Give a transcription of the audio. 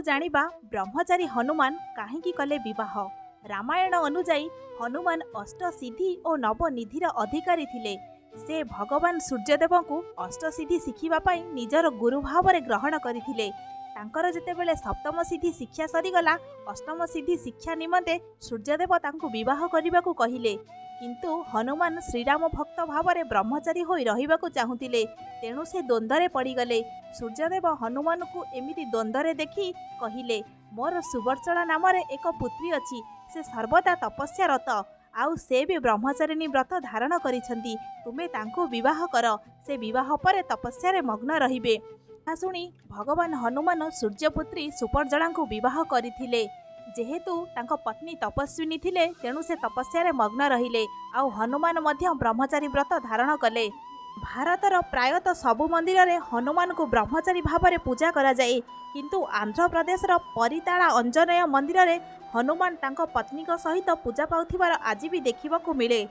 ଜାଣିବା ବ୍ରହ୍ମଚାରୀ ହନୁମାନ କାହିଁକି କଲେ ବିବାହ। ରାମାୟଣ ଅନୁଯାୟୀ ହନୁମାନ ଅଷ୍ଟସିଦ୍ଧି ଓ ନବନିଧିର ଅଧିକାରୀ ଥିଲେ। ସେ ଭଗବାନ ସୂର୍ଯ୍ୟଦେବଙ୍କୁ ଅଷ୍ଟସିଦ୍ଧି ଶିଖିବା ପାଇଁ ନିଜର ଗୁରୁ ଭାବରେ ଗ୍ରହଣ କରିଥିଲେ। ତାଙ୍କର ଯେତେବେଳେ ସପ୍ତମ ସିଦ୍ଧି ଶିକ୍ଷା ସରିଗଲା, ଅଷ୍ଟମ ସିଦ୍ଧି ଶିକ୍ଷା ନିମନ୍ତେ ସୂର୍ଯ୍ୟଦେବ ତାଙ୍କୁ ବିବାହ କରିବାକୁ କହିଲେ। କିନ୍ତୁ ହନୁମାନ ଶ୍ରୀରାମ ଭକ୍ତ ଭାବରେ ବ୍ରହ୍ମଚାରୀ ହୋଇ ରହିବାକୁ ଚାହୁଁଥିଲେ, ତେଣୁ ସେ ଦ୍ୱନ୍ଦ୍ୱରେ ପଡ଼ିଗଲେ। ସୂର୍ଯ୍ୟଦେବ ହନୁମାନଙ୍କୁ ଏମିତି ଦ୍ୱନ୍ଦ୍ୱରେ ଦେଖି କହିଲେ, ମୋର ସୁବର୍ଚଳା ନାମରେ ଏକ ପୁତ୍ରୀ ଅଛି, ସେ ସର୍ବଦା ତପସ୍ୟାରତ, ଆଉ ସେ ବି ବ୍ରହ୍ମଚାରିଣୀ ବ୍ରତ ଧାରଣ କରିଛନ୍ତି। ତୁମେ ତାଙ୍କୁ ବିବାହ କର, ସେ ବିବାହ ପରେ ତପସ୍ୟାରେ ମଗ୍ନ ରହିବେ। ଏହା ଶୁଣି ଭଗବାନ ହନୁମାନ ସୂର୍ଯ୍ୟପୁତ୍ରୀ ସୁପର୍ଜଳାଙ୍କୁ ବିବାହ କରିଥିଲେ। ଯେହେତୁ ତାଙ୍କ ପତ୍ନୀ ତପସ୍ୱିନୀ ଥିଲେ, ତେଣୁ ସେ ତପସ୍ୟାରେ ମଗ୍ନ ରହିଲେ ଆଉ ହନୁମାନ ମଧ୍ୟ ବ୍ରହ୍ମଚାରୀ ବ୍ରତ ଧାରଣ କଲେ। ଭାରତର ପ୍ରାୟତଃ ସବୁ ମନ୍ଦିରରେ ହନୁମାନଙ୍କୁ ବ୍ରହ୍ମଚାରୀ ଭାବରେ ପୂଜା କରାଯାଏ, କିନ୍ତୁ ଆନ୍ଧ୍ରପ୍ରଦେଶର ପରିତାଳା ଅଞ୍ଜନେୟ ମନ୍ଦିରରେ ହନୁମାନ ତାଙ୍କ ପତ୍ନୀଙ୍କ ସହିତ ପୂଜା ପାଉଥିବାର ଆଜି ବି ଦେଖିବାକୁ ମିଳେ।